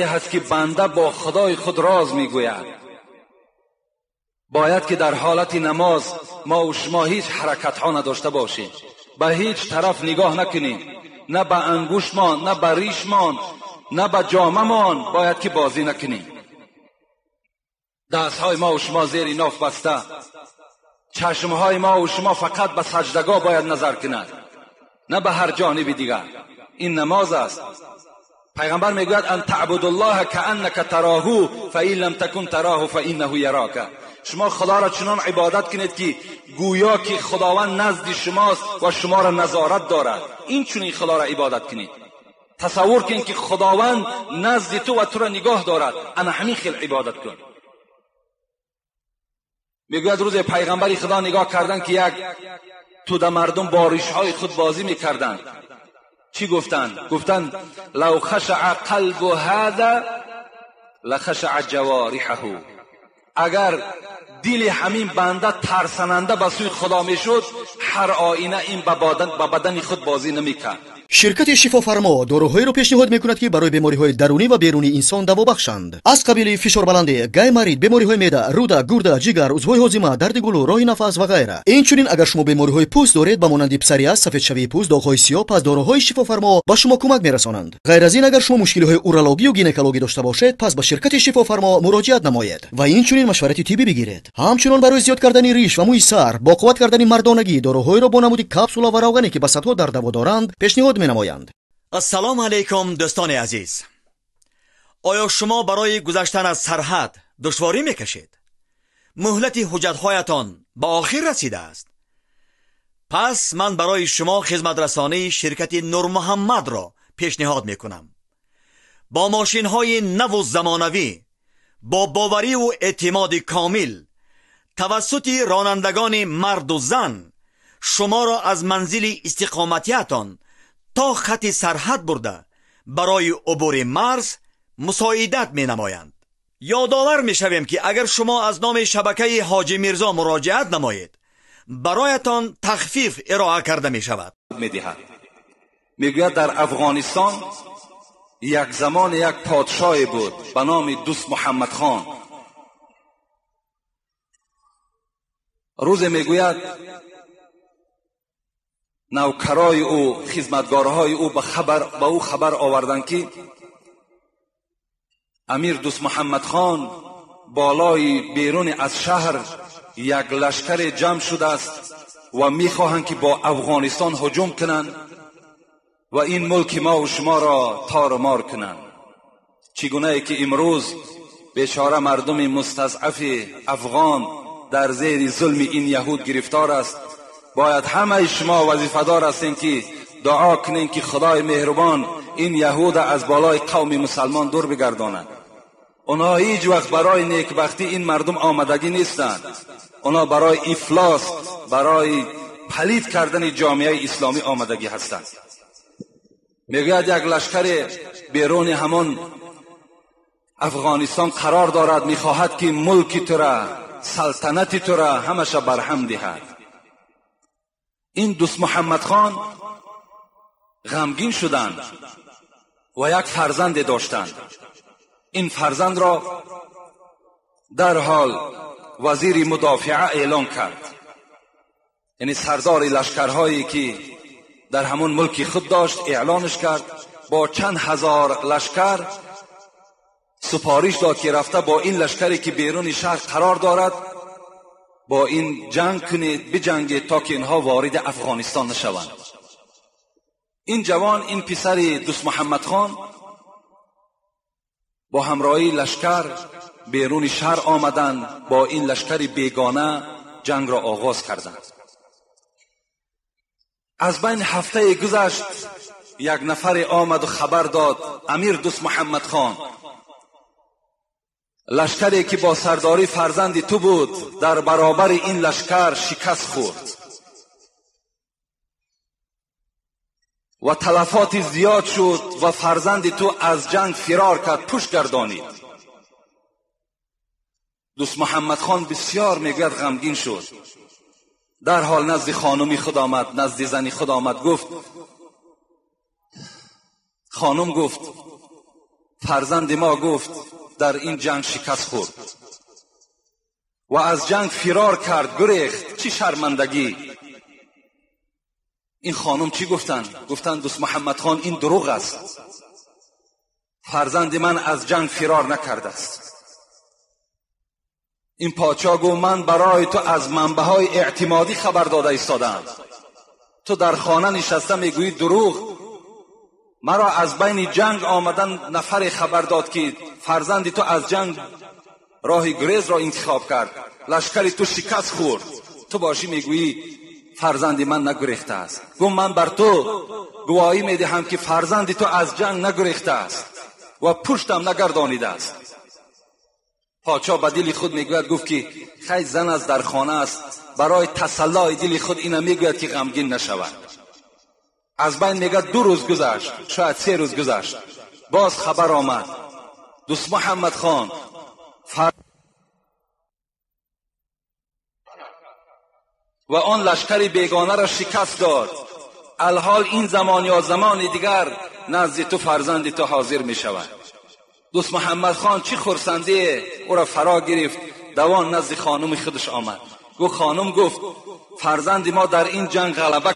هست که بنده با خدای خود راز میگوید. باید که در حالت نماز ما و شما هیچ حرکت ها نداشته باشیم، به هیچ طرف نگاه نکنیم، نه به انگوشمان، نه به ریشمان، نه به جامه‌مان باید که بازی نکنیم. دستهای ما و شما زیر ناف بسته، چشمهای ما و شما فقط به سجدگاه باید نظر کند، نه به هر جانب دیگر. این نماز است. پیغمبر میگوید ان تعبد الله كأنك تراه فإن لم تكن تراه فإنه یراک. شما خدا را چنان عبادت کنید که گویا که خداوند نزد شماست و شما را نظارت دارد. این چنین خدا را عبادت کنید. تصور کن که خداوند نزد تو و تو را نگاه دارد، انا همین خیل عبادت کن. میگوید روز پیغمبر خدا نگاه کردن که یک توده مردم با ریشهای خود بازی میکردند. چی گفتند؟ گفتند لو خشع قلب هذا لخشع جوارحه. اگر دل همین بنده ترسننده به سوی خدا میشد، هر آینه این به بدن خود بازی نمیکرد. Ширкати Шифофармо доруҳоеро пешниҳод мекунад, ки барои бемориҳои дарунӣ ва берунии инсон даво бахшанд. Аз қабили фишорбаландӣ, гайморит, бемориҳои меъда, рӯда, гурда, ҷигар, узвҳои ҳозима, дарди гулӯ, роҳи нафас ва ғайра. Инчунин агар шумо бемориҳои пӯст доред, ба монанди псориаз, сафедшавии пӯст, доғҳои сиёҳ, пас доруҳои Шифофармо ба шумо кӯмак мерасонанд. Ғайр аз ин, агар шумо мушкилиҳои урологию гинекологӣ дошта бошед, пас ба ширкати Шифофармо муроҷиат намоед ва инчунин машварати тиббӣ бигиред. Ҳамчунон барои зиёд кардани риш ва мӯи сар, бо қувват кардани мардонагӣ, доруҳоеро бо намуди капсула ва равғане, ки ба садҳо дард даво доранд, пешниҳод менамоянд. Ассалому алайкум, дӯстони азиз. Оё шумо барои гузаштан аз сарҳад душворӣ мекашед? Муҳлати ҳуҷҷатҳоятон ба охир расидааст. Пас ман барои шумо хизматрасонии ширкати Нурмуҳаммадро пешниҳод мекунам. Бо мошинҳои наву замонавӣ, бо бовариву эътимоди комил, тавассути ронандагони марду зан шуморо аз манзили истиқоматиятон то хати сарҳад бурда барои убури марз мусоидат менамоянд. Ёдовар мешавем, ки агар шумо аз номи шабакаи Ҳоҷи Мирзо муроҷиат намоед, бароятон тахфиф ироа карда мешавад. Медиҳад. Мегӯяд дар Афғонистон як замон як подшоҳе буд ба номи Дӯст Муҳаммад хон. Рӯзе мегӯяд навкарои ӯ, хизматгорҳои ӯ ба ӯ хабар оварданд, ки амир Дӯст Муҳаммад хон болои берун аз шаҳр як лашкар ҷамъ шудааст ва мехоҳанд, ки бо Афғонистон ҳуҷум кунанд ва ин мулки мо ва шуморо тору мор кунанд. Чӣ гунае ки имрӯз бечора мардуми мустазъафи афғон дар зери зулми ин яҳуд гирифтор аст, бояд ҳамаи шумо вазифадор ҳастем, ки дуо кунем, ки худои меҳрубон ин яҳуда аз болои қавми мусалмон дур бигардонад. Онҳо ҳеҷ вақт барои некбахтӣ ин мардум омадагӣ нестанд. Онҳо барои ифлос, барои палид кардани ҷомеаи исломӣ омадагӣ ҳастанд. Мегӯяд як лашкари беруни ҳамон Афғонистон қарор дорад, мехоҳад, ки мулки тура, салтанати тура ҳамаша барҳам диҳад. Ин Дӯст Муҳаммад хон ғамгин шуданд ва як фарзанде доштанд. Ин фарзандро дарҳол вазири мудофиа эълон кард, яъне сардори лашкарҳое ки дар ҳамон мулки худ дошт эълонаш кард. Бо чанд ҳазор лашкар супориш дод, ки рафта бо ин лашкаре ки беруни шаҳр қарор дорад бо ин ҷанг кунед, биҷангед, то ки инҳо вориди Афғонистон нашаванд. Ин ҷавон, ин писари Дӯст Муҳаммад хон бо ҳамроҳии лашкар беруни шаҳр омаданд, бо ин лашкари бегона ҷангро оғоз карданд. Аз байн ҳафтае гузашт, як нафаре омаду хабар дод: амир Дӯст Муҳаммад хон, лашкаре ки бо сардорӣ фарзанди ту буд дар баробари ин лашкар шикаст хӯрд ва талафоти зиёд шуд ва фарзанди ту аз ҷанг фирор кард, пушт гардонид. Дӯст Муҳаммад хон бисёр мегӯяд ғамгин шуд. Дарҳол назди хонуми худ омад, назди зани худ омад, гуфт: хонум, гуфт, فرزند ما گفت در این جنگ شکست خورد و از جنگ فرار کرد، گریخت. چی شرمندگی! این خانم چی گفتن؟ گفتن دوست محمد خان این دروغ است، فرزند من از جنگ فرار نکرده است. این پادشاه گفت من برای تو از منبع‌های اعتمادی خبر داده ایستادم، تو در خانه نشسته میگویی دروغ. مرا از بین جنگ آمدن نفر خبر داد که فرزند تو از جنگ راه گریز را انتخاب کرد، لشکر تو شکست خورد، تو باشی میگویی فرزند من نگریخته است. گفت من بر تو گواهی میدهم که فرزند تو از جنگ نگریخته است و پشتم نگردانیده است. پادشاه به دل خود میگوید، گفت که خیلی زن از در خانه است، برای تسلای دل خود اینا میگوید که غمگین نشود. از بین میگه 2 روز گذشت، شاید 3 روز گذشت، باز خبر آمد دوست محمد خان و آن لشکر بیگانه را شکست داد. الحال این زمان یا زمان دیگر نزد تو فرزند تو حاضر می شود. دوست محمد خان چی خرسندی او را فرا گرفت، دوان نزد خانم خودش آمد. گفت خانم، گفت فرزند ما در این جنگ غلبه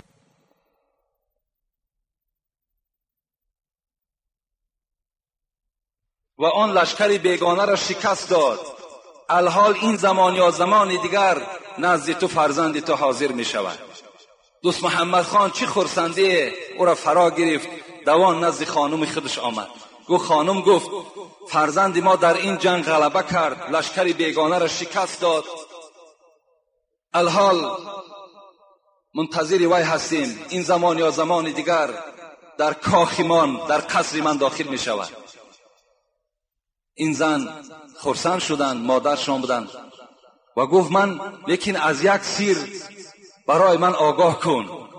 و آن لشکر بیگانه را شکست داد. الحال این زمان یا زمان دیگر نزد تو فرزند تو حاضر می شود. دوست محمد خان چی خرسندی او را فرا گرفت، دوان نزد خانم خودش آمد. گفت خانم، گفت فرزند ما در این جنگ غلبه کرد، لشکر بیگانه را شکست داد. الحال منتظر وی هستیم، این زمان یا زمان دیگر در کاخ من، در قصر من داخل می شود. این زن خرسند شدند، مادرشان بودند و گفت من لیکن از یک سیر برای من آگاه کن.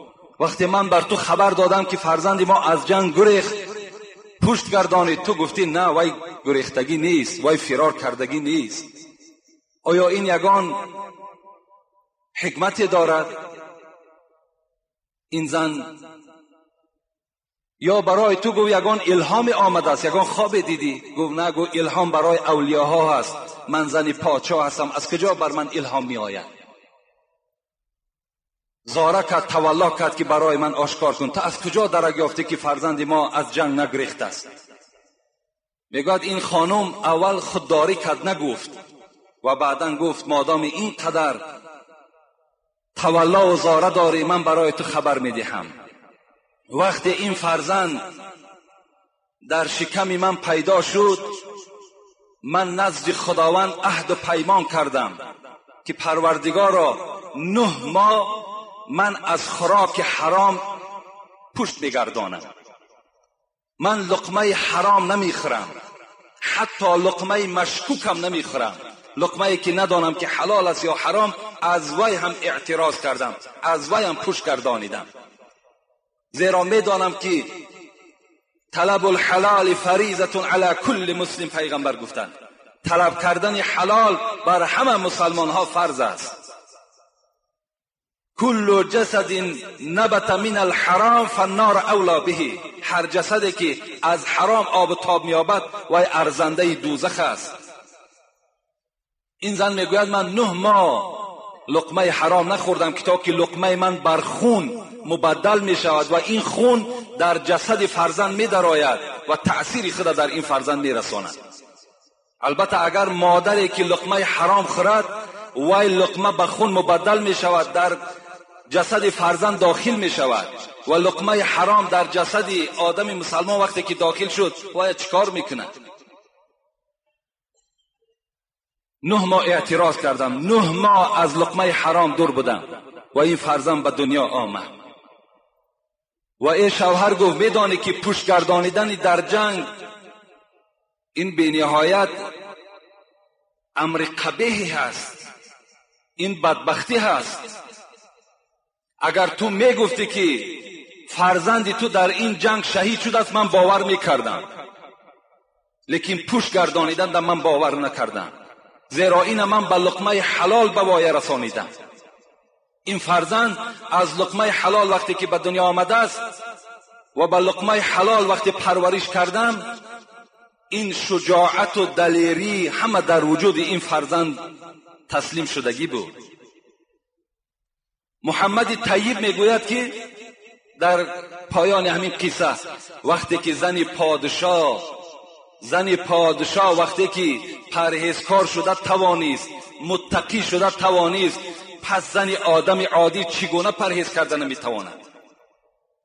وقتی من بر تو خبر دادم که فرزند ما از جنگ گریخت، پشت گردانید، تو گفتی نه وی گریختگی نیست، وی فرار کردگی نیست. آیا این یگان حکمت دارد؟ این زن یا برای تو گفت یگان الهام آمده است، یگان خواب دیدی؟ گفت نه، گفت الهام برای اولیاها هست، من زن پادشاه هستم، از کجا بر من الهام می آید؟ زاره کرد، تولا کرد که برای من آشکار کن، تا از کجا درک یافته که فرزند ما از جنگ نگریخته است؟ میگوید این خانم اول خودداری کرد، نگفت، و بعدا گفت مادام این قدر تولا و زاره داری، من برای تو خبر میدهم. وقتی این فرزند در شکم من پیدا شد، من نزد خداوند عهد و پیمان کردم که پروردگارا 9 ماه من از خوراک حرام پشت میگردانم، من لقمه حرام نمیخورم، حتی لقمه مشکوکم نمیخورم، لقمه که ندانم که حلال است یا حرام، از وی هم اعتراض کردم، از وی هم پشت گردانیدم، زیرا میدانم که طلب الحلال فریضة علی کل مسلم. پیغمبر گفتند طلب کردن حلال بر همه مسلمان ها فرض است. کل جسد نبت من الحرام فالنار اولا به. هر جسدی که از حرام آب و تاب میابد وی ارزنده دوزخ است. این زن میگوید من 9 ماه لقمه حرام نخوردم که تا که لقمه من بر خون مبدل می شود و این خون در جسد فرزند می درآید و تأثیر خود در این فرزند می رساند. البته اگر مادری که لقمه حرام خورد وی لقمه به خون مبدل می شود، در جسد فرزند داخل می شود و لقمه حرام در جسد آدم مسلمان وقتی که داخل شد وی چیکار میکند؟ 9 ماه اعتراض کردم، 9 ماه از لقمه حرام دور بودم و این فرزند به دنیا آمد. و ای شوهر گفت میدانی که پشت گردانیدن در جنگ این بی نهایت امر قبیحی هست، این بدبختی هست. اگر تو میگفتی که فرزند تو در این جنگ شهید شده است من باور میکردم، لیکن پشت گردانیدن در من باور نکردم، زیرا این من به لقمه حلال به وایه رسانیدم. این فرزند از لقمه حلال وقتی که به دنیا آمده است و به لقمه حلال وقتی پرورش کردم، ин шуҷоату далерӣ ҳама дар вуҷуди ин фарзанд таслим шудагӣ буд. Муҳаммади Тайиб мегӯяд ки дар поёни ҳамин қисса вақте ки зани подшоҳ вақте ки парҳезкор шуда тавонист, муттақӣ шуда тавонист, пас зани одами оддӣ чӣ гуна парҳез карда наметавонад?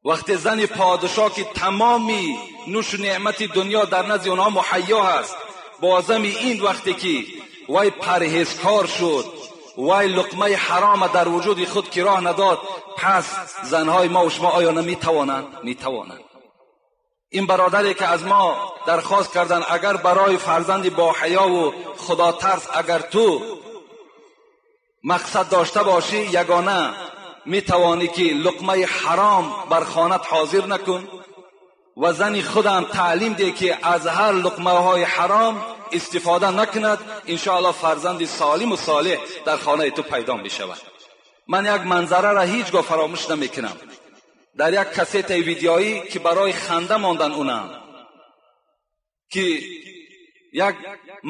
Вақте зани подшоҳ ки тамоми нӯшу неъмати дунё дар назди онҳо муҳайё ҳаст, бо зами ин вақте ки вай парҳезкор шуд, вай луқмаи ҳарома дар вуҷуди худ кироҳ надод, пас занҳои мо шумо оё наметавонанд? Метавонанд. Ин бародаре ки аз мо дархост карданд, агар барои фарзанди боҳаёву худотарс агар ту мақсад дошта бошӣ, ягона метавонӣ ки луқмаи ҳаром бар хонат ҳозир накун ва зани худам таълим деҳ ки аз ҳар луқмаҳои ҳаром истифода накунад, иншоаллоҳ фарзанди солиму солеҳ дар хонаи ту пайдо мешавад. Ман як манзараро ҳеҷ гоҳ фаромӯш намекунам. Дар як кассетаи видеоӣ ки барои ханда мондан унам, ки як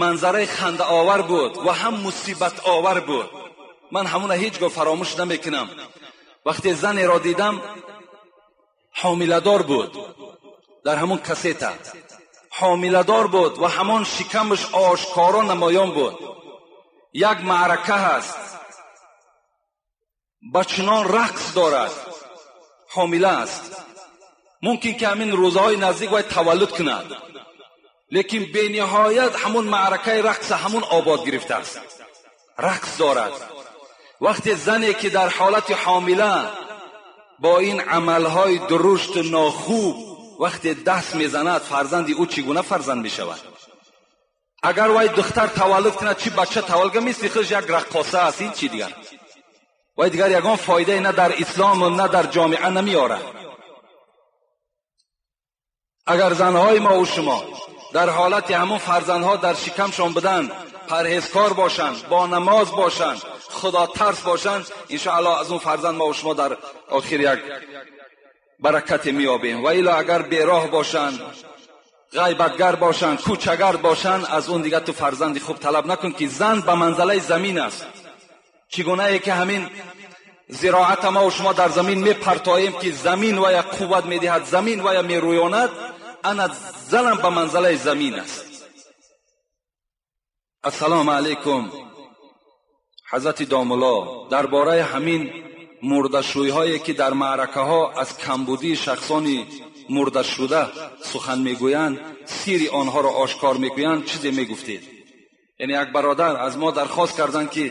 манзараи хандаовар буд ва ҳам мусибатовар буд, ман ҳамуна ҳеҷ гоҳ фаромӯш намекунам. Вақте занеро дидам ҳомиладор буд, дар ҳамон кассета ҳомиладор буд ва ҳамон шикамаш ошкоро намоён буд. Як маърака ҳаст, ба чунон рақс дорад, ҳомила аст, мумкин ки ҳамин рӯзаҳои наздик вай таваллуд кунад, лекин бениҳоят ҳамон маъракаи рақса ҳамон обод гирифтааст, рақс дорад. Вақте зане ки дар ҳолати ҳомила бо ин амалҳои дурушту нохуб вақте даст мезанад, фарзанди ӯ чӣ гуна фарзанд мешавад? Агар вай духтар таваллуд кунад, чӣ бача таваллуд кунад, мисли худаш як раққоса аст, ин чӣ дигар? Вай дигар ягон фоидае на дар ислому на дар ҷомеа намеорад. Агар занҳои мо шумо дар ҳолати ҳамон фарзандҳо дар шикамшон буданд, парҳезкор бошанд, бо намоз бошанд, худотарс бошанд, иншоаллоҳ аз он фарзанд мо шумо дар охир як баракате меёбем. Ва ило агар бероҳ бошанд, ғайбатгар бошанд, кӯчагард бошанд, аз он дигар ту фарзанди хуб талаб накун ки зан ба манзалаи замин аст. Чӣ гунае ки ҳамин зироата мо шумо дар замин мепартоем ки замин вая қувват медиҳад, замин вая мерӯёнад, ана занам ба манзалаи замин аст. Ассалому алайкум. Ҳазрати домулло, дар бораи ҳамин мурдашӯйҳое ки дар маъракаҳо аз камбудии шахсони мурдашуда сухан мегӯянд, сири онҳоро ошкор мекӯянд, чизе мегуфтед? Яъне як бародар аз мо дархост карданд ки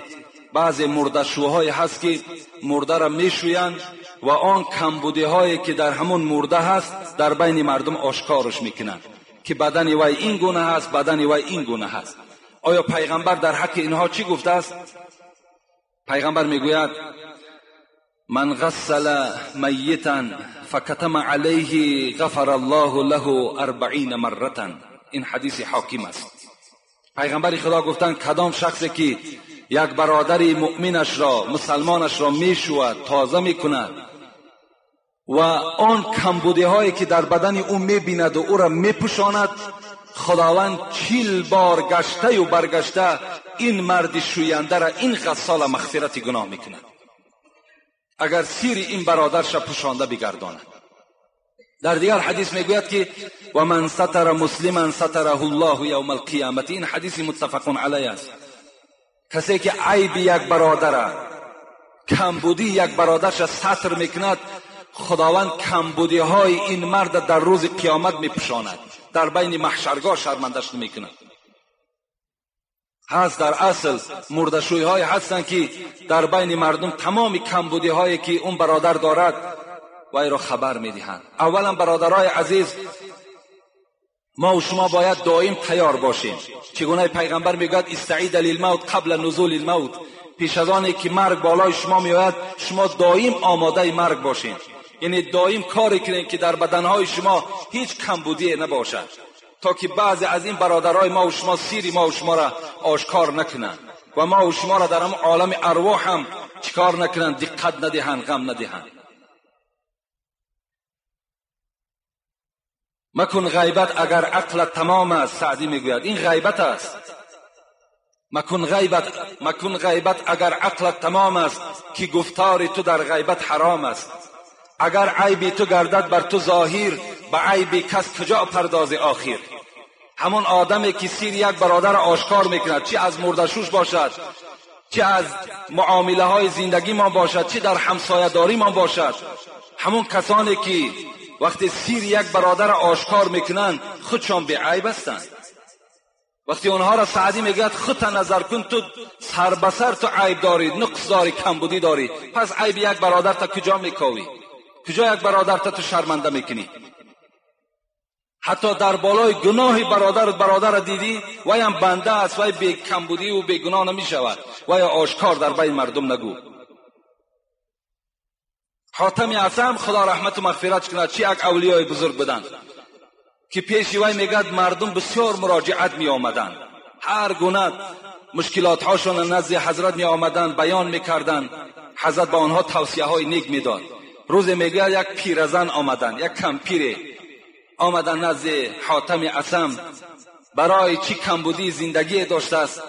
баъзе мурдашӯҳое ҳаст ки мурдаро мешӯянд ва он камбудиҳое ки дар ҳамон мурда ҳаст дар байни мардум ошкорш мекунанд ки бадани вай ин гуна ҳаст, бадани вай ин гуна ҳаст. Оё пайғамбар дар ҳаққи инҳо чӣ гуфтааст? Пайғамбар мегӯяд: ман ғассала майитан факатама алайҳи ғафара аллоҳу лаҳу 40 марратан. Ин ҳадиси ҳоким аст. Пайғамбари худо гуфтанд кадом шахсе ки як бародари муъминашро, мусалмонашро мешӯяд, тоза мекунад ва он камбудиҳое ки дар бадани ӯ мебинаду ӯро мепӯшонад, худованд 40 бор гаштаю баргашта ин марди шӯяндара, ин ғассола мағфирати гуноҳ мекунад, агар сири ин бародарша пӯшонда бигардонад. Дар дигар ҳадис мегӯяд ки ва ман сатара муслиман сатараҳу ллоҳу явма алқиёмати. Ин ҳадиси муттафақун алайҳ аст. Касе ки айби як бародара, камбудии як бародарша сатр мекунад, худованд камбудиҳои ин марда дар рӯзи қиёмат мепӯшонад, дар байни маҳшаргоҳ шармандаш намекунад. Ҳаст дар асл мурдашӯйҳое ҳастанд ки дар байни мардум тамоми камбудиҳое ки он бародар дорад вайро хабар медиҳанд. Аввалан бародарои азиз, мо шумо бояд доим тайёр бошем. Чӣ гуна пайғамбар мегӯяд: истаида лилмавт қабла нузули лмавт. Пеш аз оне ки марг болои шумо меояд, шумо доим омодаи марг бошед. Яъне доим коре кунед ки дар баданҳои шумо ҳеҷ камбудие набошад, то ки баъзе аз ин бародарои мо шумо сири мо шуморо ошкор накунанд ва мо шуморо дар ҳамон олами арвоҳ ҳам чикор накунанд, диққат надиҳанд, ғам надиҳанд. مکن غیبت اگر عقلت تمام است. سعدی میگوید این غیبت است. مکن غیبت اگر عقلت تمام است، که گفتار تو در غیبت حرام است. اگر عیب تو گردد بر تو ظاهر، به عیب کس کجا پرداز آخر. همون آدمی که سیر یک برادر آشکار میکند، چی از مردشوش باشد، چی از معامله های زندگی ما باشد، چی در همسایه داری ما باشد، همون کسانی که وقتی سیر یک برادر آشکار میکنند خودشان بی عیب هستند. وقتی اونها را سعدی میگوید خودت نظر کن، تو سر به سر تو عیب داری، نقص داری، کمبودی داری، پس عیب یک برادر تا کجا میکاوی؟ کجا یک برادر تا تو شرمنده میکنی؟ حتی در بالای گناه برادر دیدی، وی هم بنده است، وی بی کمبودی و بی گناه نمیشود، وی آشکار در بین مردم نگو. حاتم اعصم خدا رحمت و مغفرت کند، چی یک اولیای بزرگ بودند که پیش وی میگد مردم بسیار مراجعت می آمدند، هر گونه مشکلات هاشون نزد حضرت می آمدند، بیان میکردند، حضرت به آنها توصیه های نیک میداد. روز میگه یک پیرزن آمدند، یک کمپیر آمدن نزد حاتم اعصم، برای چی کمبودی زندگی داشته است.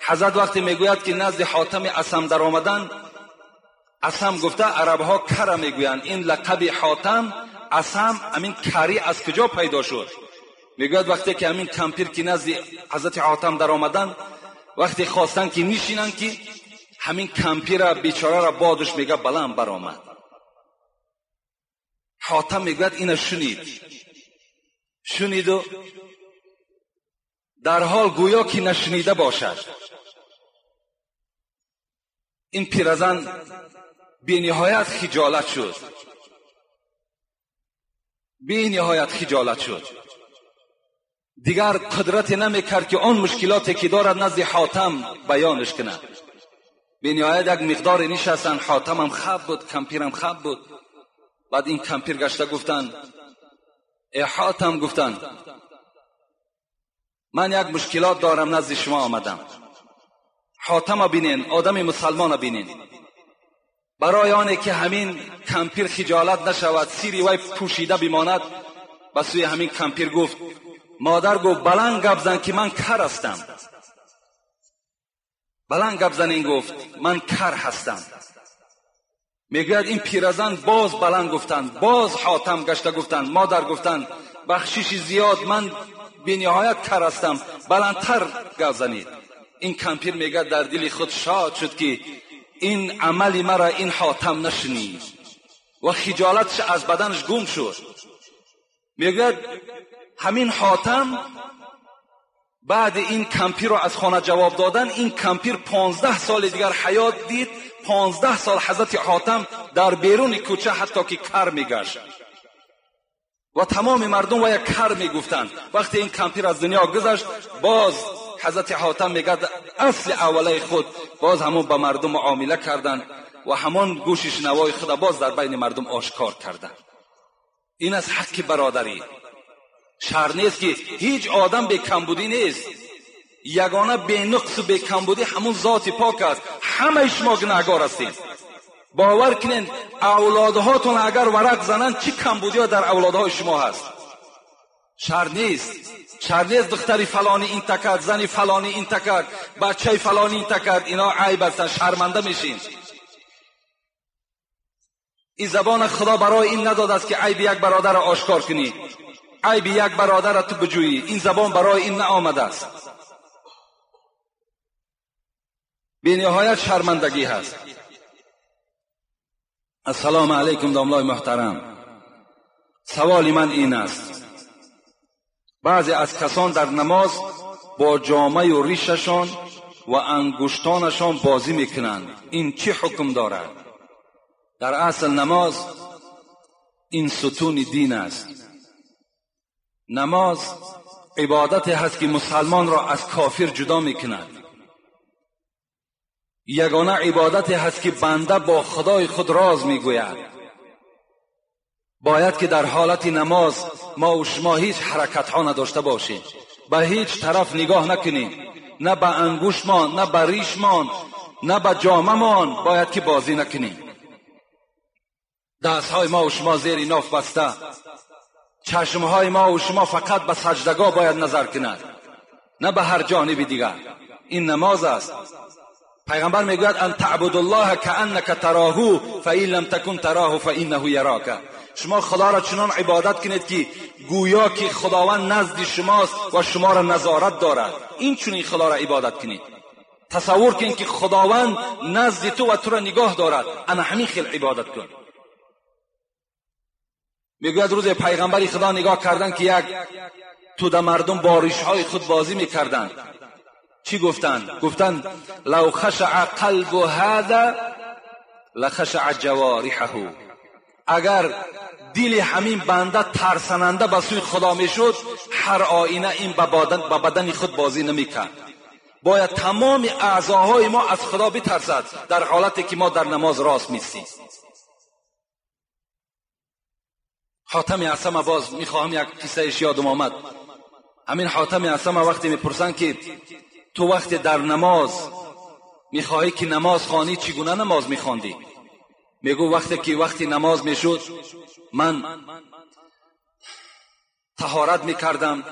حضرت وقتی میگوید که نزد حاتم اعصم در آمدن، اعصم گفته عرب ها کره میگویند، این لقب حاتم اعصم همین کری از کجا پیدا شد؟ میگوید وقتی که همین کمپیر که نزد حضرت حاتم در آمدن، وقتی خواستن که نشینن که همین کمپیر بیچاره را بادش میگه بلند برآمد. حاتم میگوید اینو شنید و در حال گویا که نشنیده باشد. این پیرزن بی نهایت خجالت شد، بی نهایت خجالت شد، دیگر قدرت نمیکرد که آن مشکلاتی که دارد نزد حاتم بیانش کند. بی نهایت یک مقدار نشستن، حاتم هم خب بود، کمپیر هم خب بود. بعد این کمپیر گشته گفتن ای حاتم، گفتن من یک مشکلات دارم نزد شما آمدم. حاتم بینین، آدم مسلمان بینین، برای آنه که همین کمپیر خجالت نشود، سیری وی پوشیده بماند، به سوی همین کمپیر گفت مادر گفت بلند گپ زن که من کر هستم. بلند گپ زن، این گفت من کر هستم. میگوید این پیرزن باز بلند گفتند، باز حاتم گشته گفتند مادر گفتند بخشش زیاد، من بی نهایت کر هستم، بلندتر گپ زنید. این کمپیر میگه در دل خود شاد شد که این عمل مرا این حاتم نشنید و خجالتش از بدنش گم شد. میگوید همین حاتم بعد این کمپیر رو از خانه جواب دادن، این کمپیر 15 سال دیگر حیات دید. 15 سال حضرت حاتم در بیرون کوچه حتی که کر میگشت و تمام مردم و یک کر میگفتند. وقتی این کمپیر از دنیا گذشت، باز حضرت حاتم میگه اصل اوله خود باز همون به مردم معامله کردند و همون گوش شنوای خود باز در بین مردم آشکار کردند. این از حق برادری. شر نیست که هیچ آدم به کمبودی نیست، یگانه به نقص و به کمبودی همون ذات پاک است. همه شما گناهگار هستین. باور کنین اولادهاتون اگر ورق زنن چی کمبودی ها در اولادهای شما هست. شر نیست، شر نیست دختری فلانی این تکرد، زنی فلانی این تکرد، بچه فلانی این تکرد، اینا عیب هستن، شرمنده میشین. این زبان خدا برای این نداد است که عیب یک برادر را آشکار کنی، عیب یک برادر را تو بجویی. این زبان برای این نآمده است. بی نهایت شرمندگی هست. السلام علیکم داملای محترم، سوال من این است: بعضی از کسان در نماز با جامه و ریششان و انگشتانشان بازی میکنند، این چی حکم دارد؟ در اصل نماز این ستون دین است. نماز عبادت هست که مسلمان را از کافر جدا میکند. یگانه عبادت هست که بنده با خدای خود راز میگوید. باید که در حالت نماز ما و شما هیچ حرکت ها نداشته باشیم، به هیچ طرف نگاه نکنیم، نه به انگشتمان، نه به ریشمان، نه به جامه‌مان باید که بازی نکنیم. دستهای ما و شما زیر ناف بسته، چشمهای ما و شما فقط به سجدگاه باید نظر کند، نه به هر جانب دیگر. این نماز است. پیغمبر میگوید ان تعبد الله كأنك تراه فإن لم تكن تراه فإنه یراک. شما خدا را چنان عبادت کنید که گویا که خداوند نزد شماست و شما را نظارت دارد. این چنین خدا را عبادت کنید. تصور کن که خداوند نزد تو و تو را نگاه دارد، انا همین خیل عبادت کن. میگوید روز پیغمبر خدا نگاه کردن که یک توده مردم با ریشهای خود بازی میکردند. چی گفتند؟ گفتند لو خشع قلب هذا لخشع جوارحه. اگر دل همین بنده ترسننده به سوی خدا میشد، هر آینه این به بدن خود بازی نمیکرد. باید تمام اعضاهای ما از خدا بترسد در حالتی که ما در نماز راست میستیم. حاتم اصم باز میخواهم یک قصهش یادم آمد. همین حاتم اصم وقتی میپرسن که تو وقتی در نماز میخواهی که نماز خوانی چگونه نماز میخواندی؟ میگو وقتی که وقتی نماز میشد من طهارت میکردم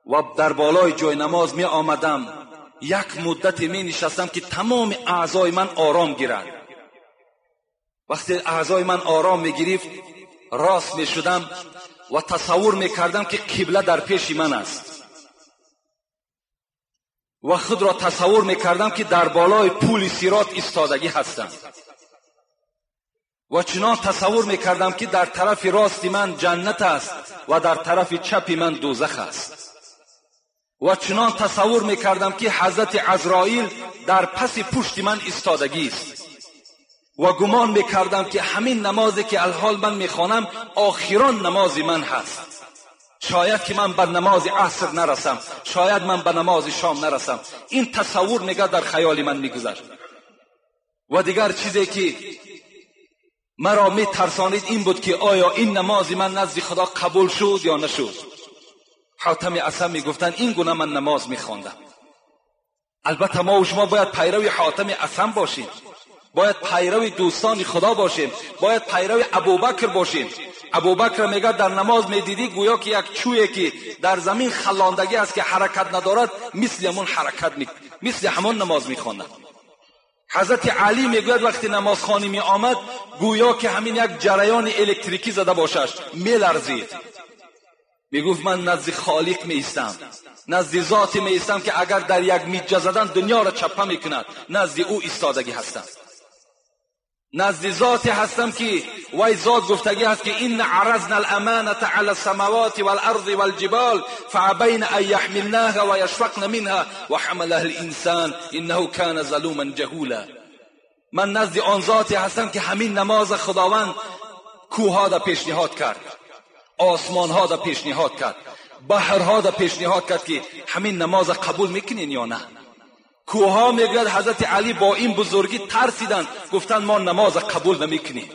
و در بالای جای نماز می آمدم، یک مدت می نشستم که تمام اعضای من آرام گیرد. وقتی اعضای من آرام می گرفت راست می شدم و تصور می کردم که قبله در پیش من است و خود را تصور می کردم که در بالای پول صراط ایستادگی هستم و چنان تصور می کردم که در طرف راست من جنت است و در طرف چپ من دوزخ است و چنان تصور می کردم که حضرت عزرائیل در پس پشت من ایستادگی است و گمان می کردم که همین نمازی که الحال من می خوانم آخران نماز من هست. شاید که من به نماز عصر نرسم، شاید من به نماز شام نرسم. این تصور میگه در خیال من میگذشت. و دیگر چیزی که مرا می ترسانید این بود که آیا این نماز من نزد خدا قبول شد یا نشد. حاتم اصم می گفتن این گونه من نماز می خواندم. البته ما و شما باید پیرو حاتم اصم باشیم، باید پیرو دوستان خدا باشیم، باید پیرو ابوبکر باشیم. ابوبکر میگه در نماز میدیدی گویا که یک چویی که در زمین خلاندگی است که حرکت ندارد، مثل همون حرکت مثل همون نماز میخواند. حضرت علی میگوید وقتی نماز خوانی می آمد گویا که همین یک جریان الکتریکی زده باشش، میلرزید. میگفت من نزد خالق می ایستم، نزد ذاتی می ایستم که اگر در یک میجه زدن دنیا را چپه میکند، نزد او ایستادگی هستم. نزد ذاتی هستم که وای ذات گفتگی هست که این عرضنا الامانه علی السماوات والارض والجبال فابین ان يحملناها ويشفقن منها وحملها الانسان انه كان ظلوما جهولا. من نزد آن ذاتی هستم که همین نماز خداوند کوهها را پیشنهاد کرد، آسمانها را پیشنهاد کرد، بحرها را پیشنهاد کرد که همین نماز قبول میکنین یا نه. کوها میگوید حضرت علی با این بزرگی ترسیدند، گفتند ما نماز قبول نمیکنیم.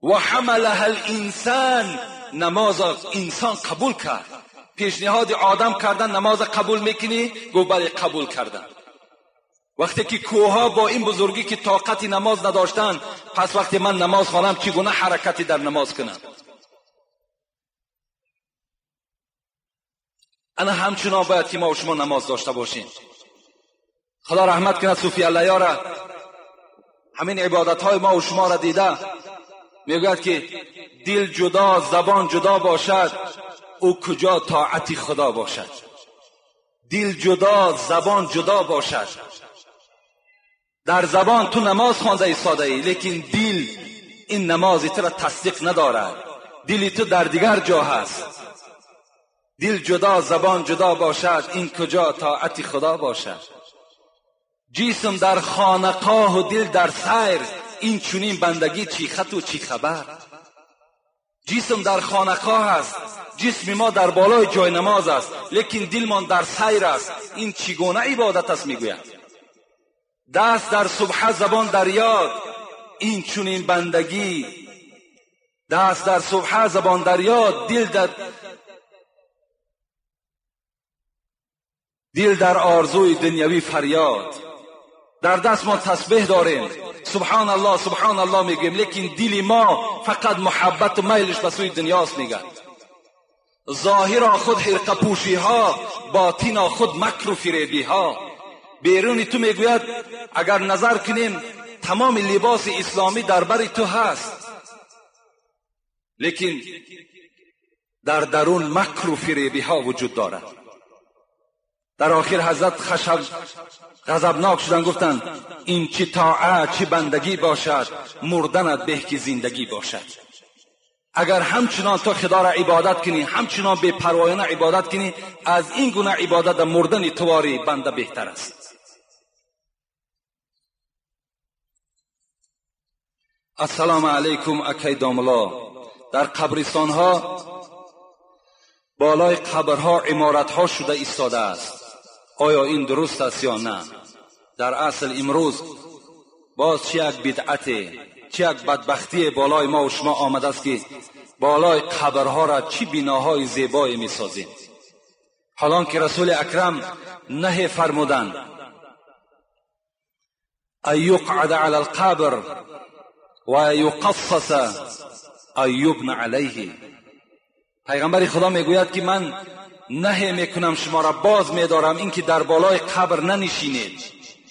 و حملها الانسان، نماز انسان قبول کرد. پیشنهاد آدم کردن نماز قبول میکنی؟ گفت بله قبول کردن. وقتی که کوها با این بزرگی که طاقت نماز نداشتند، پس وقتی من نماز خوانم چگونه حرکتی در نماز کنم؟ انا همچنان باید که ما و شما نماز داشته باشیم. خدا رحمت کند صوفی الله را، همین عبادت های ما و شما را دیده، میگوید که دل جدا زبان جدا باشد او کجا طاعت خدا باشد. دل جدا زبان جدا باشد. در زبان تو نماز خوانده ایستاده ای، لیکن دل این نماز تو را تصدیق ندارد، دل تو در دیگر جا هست. دل جدا زبان جدا باشد این کجا طاعت خدا باشد. جسم در خانقاه و دل در سیر، این چنین بندگی چی خط و چی خبر. جسم در خانقاه است، جسم ما در بالای جای نماز است، لیکن دلمان در سیر است. این چگونه عبادت است؟ میگوید دست در سبحه زبان در یاد، این چنین بندگی. دست در سبحه زبان در یاد، دل در آرزوی دنیوی فریاد. در دست ما تسبیح داریم، سبحان الله سبحان الله میگیم، لیکن دل ما فقط محبت و میلش به سوی دنیاست. میگه ظاهرا خود حرقه پوشی ها، باطنا خود مکر و فریبی ها. بیرون تو میگوید اگر نظر کنیم تمام لباس اسلامی در بر تو هست، لیکن در درون مکر و فریبی ها وجود دارد. در آخر حضرت غضبناک شدن، گفتند این چه طاعت چه بندگی باشد، مردنت به که زندگی باشد. اگر همچنان تو خدا را عبادت کنی، همچنان بی پروایانه عبادت کنی، از این گونه عبادت مردن تواری بنده بهتر است. السلام علیکم اکی داملا. در قبرستان ها بالای قبرها عمارت ها شده ایستاده است، آیا این درست است یا نه؟ در اصل امروز باز چه یک بدعت، چه یک بدبختی بالای ما و شما آمده است که بالای قبرها را چی بناهای زیبایی می سازیم، حالان که رسول اکرم نهی فرمودند ان یقعد علی القبر و یقصص ان یبنى علیه. پیغمبر خدا میگوید که من نهی میکنم شما را، باز میدارم اینکه در بالای قبر ننشینید.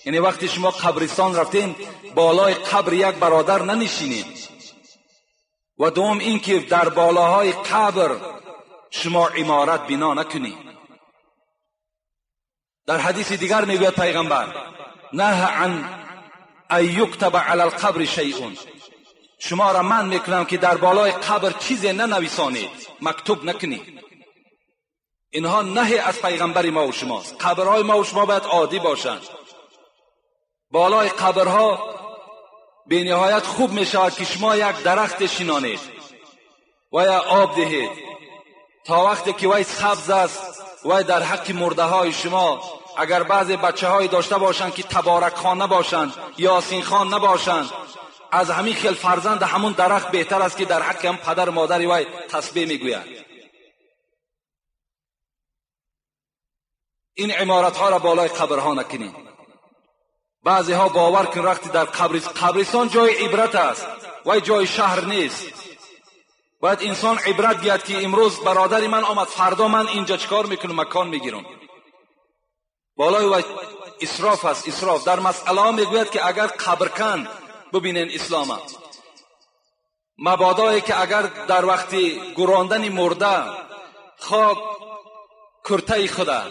یعنی وقتی شما قبرستان رفتین بالای قبر یک برادر ننشینید. و دوم اینکه در بالاهای قبر شما عمارت بنا نکنید. در حدیث دیگر میگوید پیغمبر نه عن ان یکتب علی القبر شیء، شما را من میکنم که در بالای قبر چیزی ننویسانید، مکتوب نکنید. اینها نهی از پیغمبر ما و شماست. قبرهای ما و شما باید عادی باشند. بالای قبرها به نهایت خوب می شود که شما یک درخت شینانید و یا آب دهید تا وقتی که وی سبز است. وی در حق مرده های شما اگر بعضی بچه های داشته باشند که تبارک خان نباشند، یاسین خان نباشند، از همین خیل فرزند همون درخت بهتر است که در حق هم پدر مادری وی تسبیح میگوید. این عمارت ها را بالای قبرها نکنید. بعضی ها باور کن وقتی در قبرستان جای عبرت است و جای شهر نیست. باید انسان عبرت گیرد که امروز برادر من آمد، فردا من اینجا چیکار میکنم، مکان میگیرم. بالای و اسراف است، اسراف. در مسئله ها میگوید که اگر قبر کن، ببینین اسلام مبادایی که اگر در وقتی گراندن مرده خواه کرته خدا،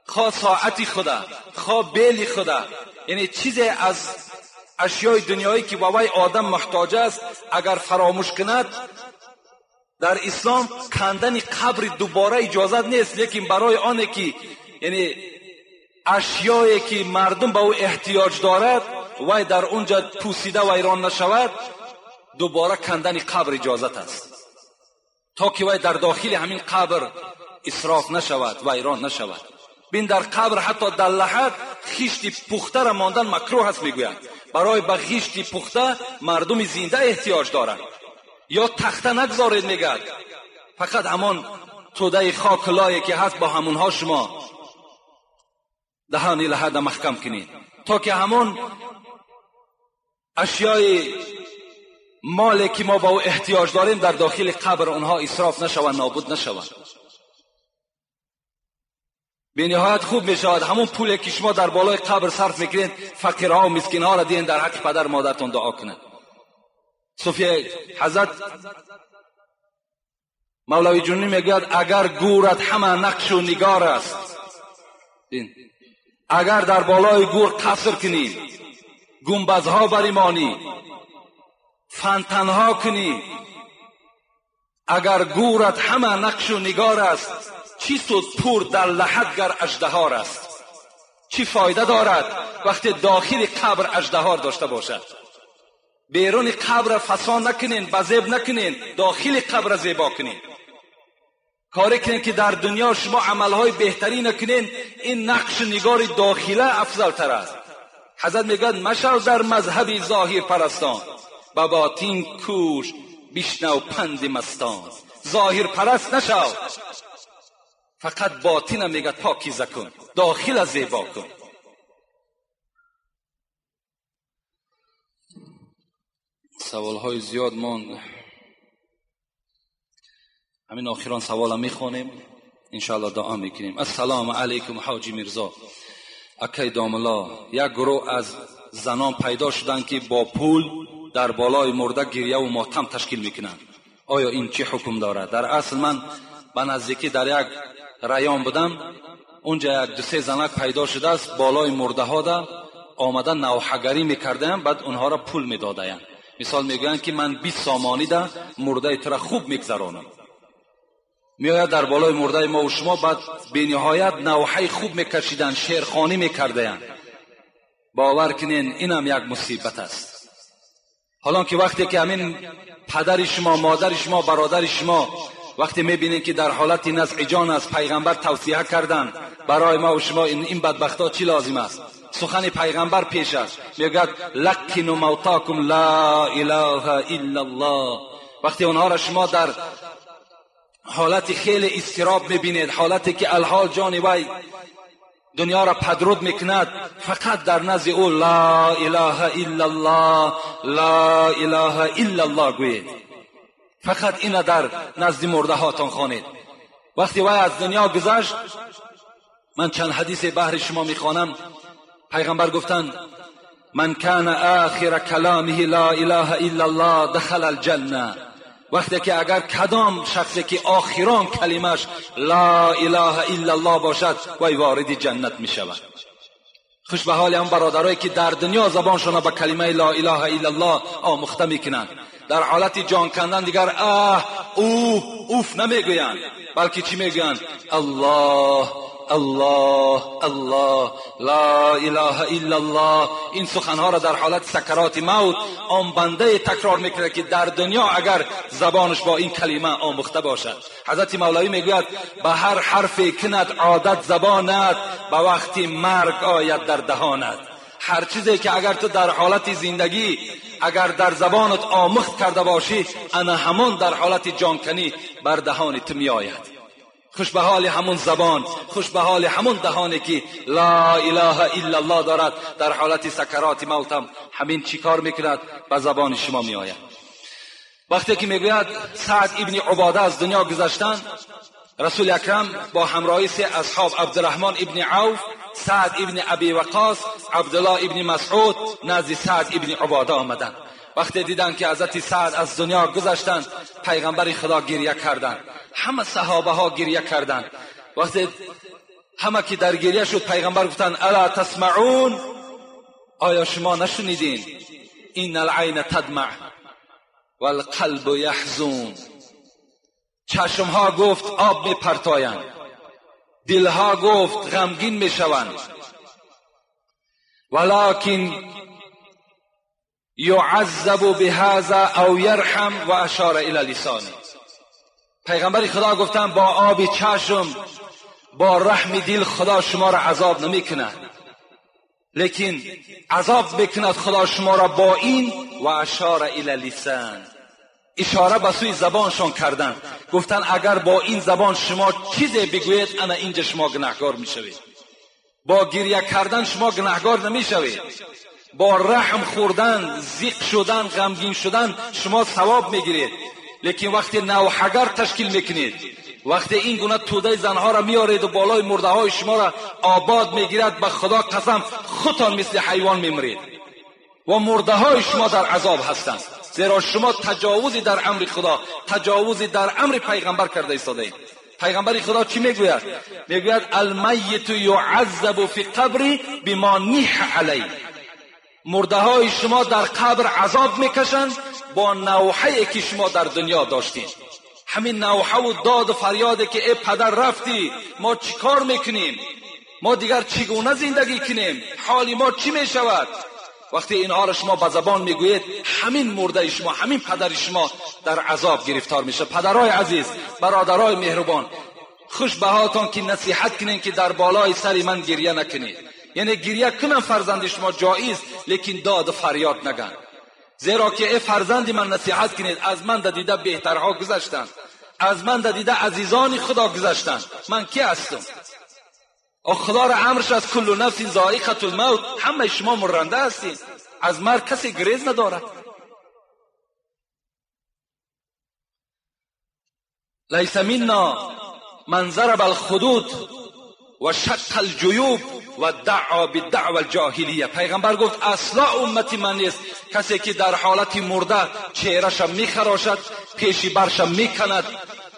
خواه ساعتی خدا، خواه بیل خدا، یعنی چیزی از اشیای دنیایی که بابای آدم محتاج است اگر فراموش کند، در اسلام کندن قبر دوباره اجازت نیست. لیکن برای آنه که یعنی اشیایی که مردم به او احتیاج دارد وای در اونجا پوسیده ویران نشود، دوباره کندن قبر اجازت است تا که وای در داخل همین قبر اسراف نشود، ویران نشود. بین در قبر حتی در لحد خشت پخته را ماندن مکروه است میگویند. برای به خشت پخته مردم زنده احتیاج دارند. یا تخته نگذارید میگد، فقط همان توده خاک لایه که هست با همونها شما دهان لحد محکم کنید تا که همون اشیای مالی که ما با او احتیاج داریم در داخل قبر اونها اسراف نشوند، نابود نشوند. به نهایت خوب می شود همون پولی که شما در بالای قبر صرف میکنید فقیرها و مسکینها را دین در حق پدر مادرتون دعا کنند. صوفیه حضرت مولوی جنونی میگوید اگر گورت همه نقش و نگار است، اگر در بالای گور قصر کنی، گنبدها بریمانی، فنتنها کنی، اگر گورت همه نقش و نگار است، چی سود پور در لحد گر اژدهار است؟ چی فایده دارد وقتی داخل قبر اژدهار داشته باشد؟ بیرون قبر فسان نکنین، بزیب نکنین، داخل قبر زیبا کنین. کاری کنین که در دنیا شما عملهای بهتری نکنین، این نقش نگار داخله افضل تر است. حضرت میگوید مشو در مذهب ظاهر پرستان، به باطن کوش بشنو پند مستان. ظاهر پرست نشو، فقط باطن میگه پاکیزه کن، داخل زیبا کن. سوالهای زیاد ماند. Ҳамин охирон савола мехонем, иншоаллоҳ дуо мекунем. Ассалому алайкум ҳоҷи Мирзо. Акай домулло, як гурӯҳ аз занон пайдо шуданд, ки бо пул дар болои мурда гирья ву мотам ташкил мекунанд. Оё ин чӣ ҳукм дорад? Дар асл ман ба наздикӣ дар як район будам, унҷа як ду-се занак пайдо шудааст, болои мурдаҳода омада навҳагарӣ мекардаянд, баъд онҳоро пул медодаянд. Мисол мегӯянд, ки ман 20 сомонида мурдаи тура хуб мегзаронам. Меояд дар болои мурдаи мо ва шумо, баъд бениҳоят навҳаи хуб мекашиданд, шеърхонӣ мекардаянд. Бовар кунен, инам як мусибат аст. Ҳолон ки вақте ки ҳамин падари шумо, модари шумо, бародари шумо вақте мебинед, ки дар ҳолати назъи ҷон аст, пайғамбар тавсия карданд барои мо ва шумо, ин бадбахтҳо чӣ лозим аст? Сухани пайғамбар пеш аст, мегӯяд: лаққину мавтокум ла илаҳа иллаллоҳ. Вақте онҳоро шумо дар ҳолати хеле изтироб мебинед, ҳолате ки алҳол ҷони вай дунёро падруд мекунад, фақат дар назди ӯ ла илаҳа иллаллоҳ, ла илаҳа иллаллоҳ гӯед. Фақат ина дар назди мурдаҳотон хонед. Вақте вай аз дунё гузашт, ман чанд ҳадисе баҳри шумо мехонам. Пайғамбар гуфтанд: ман кана охира каломиҳи ла илаҳа иллаллоҳ дахала алҷанна. Вақте ки агар кадом шахсе ки охирон калимаш ла илаҳа иллаллоҳ бошад, вай вориди ҷаннат мешавад. Хуш ба ҳоли он бародарое ки дар дунё забоншонро ба калимаи ла илаҳа иллаллоҳ омӯхта мекунанд. Дар ҳолати ҷон кандан дигар аҳ, уҳ, уф намегӯянд, балки чӣ мегӯянд? Аллоҳ, аллоҳ, аллоҳ, ла илаҳа иллаллоҳ. Ин суханҳоро дар ҳолати сакароти мавт он бандае такрор мекунад, ки дар дунё агар забонаш бо ин калима омӯхта бошад. Ҳазрати Мавлавӣ мегӯяд: ба ҳар ҳарфе кунад одат забонат, ба вақти марг ояд дар даҳонат. Ҳар чизе ки агар ту дар ҳолати зиндагӣ агар дар забонат омӯхт карда бошӣ, ана ҳамон дар ҳолати ҷонканӣ бар даҳони ту меояд. Хуш ба ҳоли ҳамон забон, хуш ба ҳоли ҳамон даҳоне ки ла илаҳа иллаллоҳ дорад, дар ҳолати сакароти мавтам ҳамин чӣ кор мекунад? Ба забони шумо меояд. Вақте ки мегӯяд Саъд ибни Убода аз дунё гузаштанд, Расули Акрам бо ҳамроҳи се асҳоб, Абдурраҳмон ибни Авф, Саъд ибни Аби Ваққос, Абдуллоҳ ибни Масъуд назди Саъд ибни Убода омаданд. Вақте диданд, ки ҳазрати Саъд аз дунё гузаштанд, пайғамбари Худо гирья карданд, ҳама саҳобаҳо гирья карданд. Вақте ҳама ки дар гирья шуд, пайғамбар гуфтанд: ала тасмаун, оё шумо нашунидин? Инна алайна тадмаъ валқалбу яҳзун. Чашмҳо гуфт об мепартоянд, дилҳо гуфт ғамгин мешаванд, валакин юаззабу биҳаза ав ярҳам ва ашора ила лисони. Пайғамбари Худо гуфтанд: бо оби чашм, бо раҳми дил Худо шуморо азоб намекунад, лекин азоб мекунад Худо шуморо бо ин, ва ашора ила лисан, ишора ба сӯи забоншон карданд. Гуфтанд: агар бо ин забон шумо чизе бигӯед, ана инҷа шумо гунаҳкор мешавед. Бо гирья кардан шумо гунаҳкор намешавед, бо раҳм хӯрдан, зиқ шудан, ғамгин шудан шумо савоб мегиред. Лекин вақте навҳагар ташкил мекунед, вақте ин гуна тӯдаи занҳоро меореду болои мурдаҳои шуморо обод мегирад, ба Худо қасам, худтон мисли ҳайвон мемиред ва мурдаҳои шумо дар азоб ҳастанд, зеро шумо таҷовузи дар амри Худо, таҷовузи дар амри пайғамбар карда истодаед. Пайғамбари Худо чӣ мегӯяд? Мегӯяд: алмайиту юаззабу фи қабри бима ниҳа алайҳ. Мурдаҳои шумо дар қабр азоб мекашанд бо навҳае ки шумо дар дунё доштед. Ҳамин навҳаву доду фарёде ки э падар рафтӣ, мо чӣ кор мекунем, мо дигар чӣ гуна зиндагӣ кунем, ҳоли мо чӣ мешавад? Вақте инҳоро шумо ба забон мегӯед, ҳамин мурдаи шумо, ҳамин падари шумо дар азоб гирифтор мешавад. Падарҳои азиз, бародарои меҳрубон, хуш ба ҳолтон ки насиҳат кунед, ки дар болои сари ман гирья накунед. Яъне гирья кунам фарзанди шумо ҷоиз, лекин доду фарёд наган. Зеро ки э фарзанди ман, насиҳат кунед, аз ман да дида беҳтарҳо гузаштанд, аз ман да дида азизони Худо гузаштанд, ман ки ҳастам? Худоро амрш аст: куллу нафсин зоиқатул мавт, ҳамаи шумо мурранда ҳастед, аз марг касе гурез надорад. لیس منا من ضرب الخدود و شق الجیوب و دعا بالدعوى الجاهلیه. پیغمبر گفت اصلا امتی من نیست کسی که در حالت مرده چهره‌ش میخراشد، پیشی برش میکند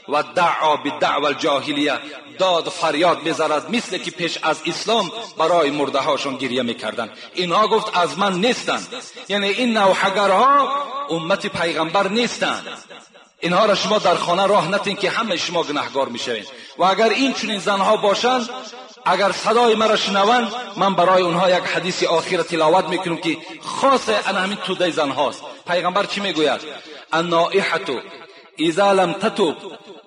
و دعا بالدعوى الجاهلیه، داد فریاد میزند مثل که پیش از اسلام برای مرده هاشون گریه میکردن. اینها گفت از من نیستند. یعنی این نوحه‌گرها امت پیغمبر نیستند. اینها را شما در خانه راه نتین که همه شما گناهگار میشوین. و اگر این چنین زنها باشند، اگر صدای مرا شنوند، من برای اونها یک حدیث آخر تلاوت میکنم که خاص انا همین توده زنهاست. پیغمبر چی میگوید؟ النائحة اذا لم تتب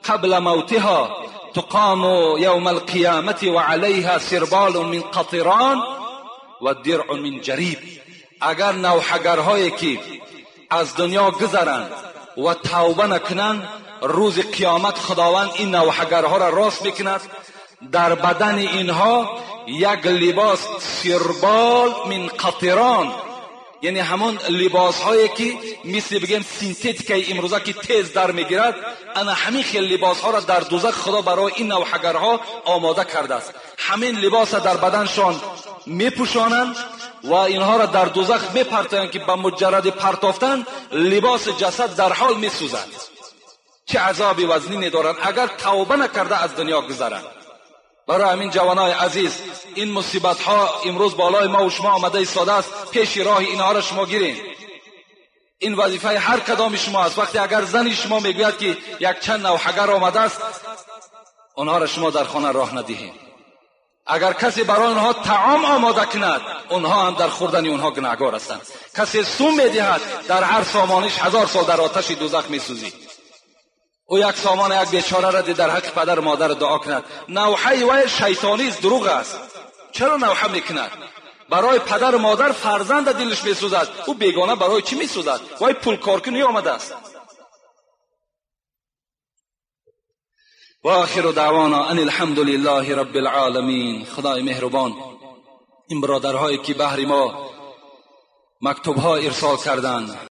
قبل موتها تقام یوم القیامة وعلیها سربال من قطران و درع من جریب. اگر نوحه‌گرهایی که از دنیا گذرند و توبه نکنند، روز قیامت خداوند این نوحه‌گرها را راست میکند، در بدن اینها یک لباس سربال من قطران، یعنی همون لباس هایی که مثل بگیم سینتتیک امروزه که تیز در میگیرد، انا همین خیلی لباس ها را در دوزخ خدا برای این نوحه‌گرها آماده کرده است. همین لباس را در بدنشان میپوشانند و اینها را در دوزخ میپرتایند که به مجرد پرتافتن لباس جسد در حال میسوزد. چه عذابی وزنینی دارند اگر توبه نکرده از دنیا گذرند. برای همین جوانای عزیز، این مصیبت ها امروز بالای ما و شما آمده ایستاده است، پیش راه اینها را شما گیرین. این وظیفه هر کدام شما است. وقتی اگر زنی شما میگوید که یک چند نوحه‌گر آمده است، آنها را شما در خانه راه ندهید. اگر کسی برای آنها طعام آماده کند، آنها هم در خوردن آنها گناهگار هستند. کسی سوم میدهد، در هر سامانش 1000 سال در آتش دوزخ میسوزی. او یک سامان یک بیچاره را در حق پدر مادر دعا کند. نوحه وی شیطانی است، دروغ است. چرا نوحه میکند؟ برای پدر مادر فرزند دلش میسوزد، او بیگانه برای چی میسوزد؟ وی پول کارکنی آمده است. و آخر دعوانا ان الحمد لله رب العالمین. خدای مهربان، این برادرهایی که بهر ما مکتوبها ارسال کردند،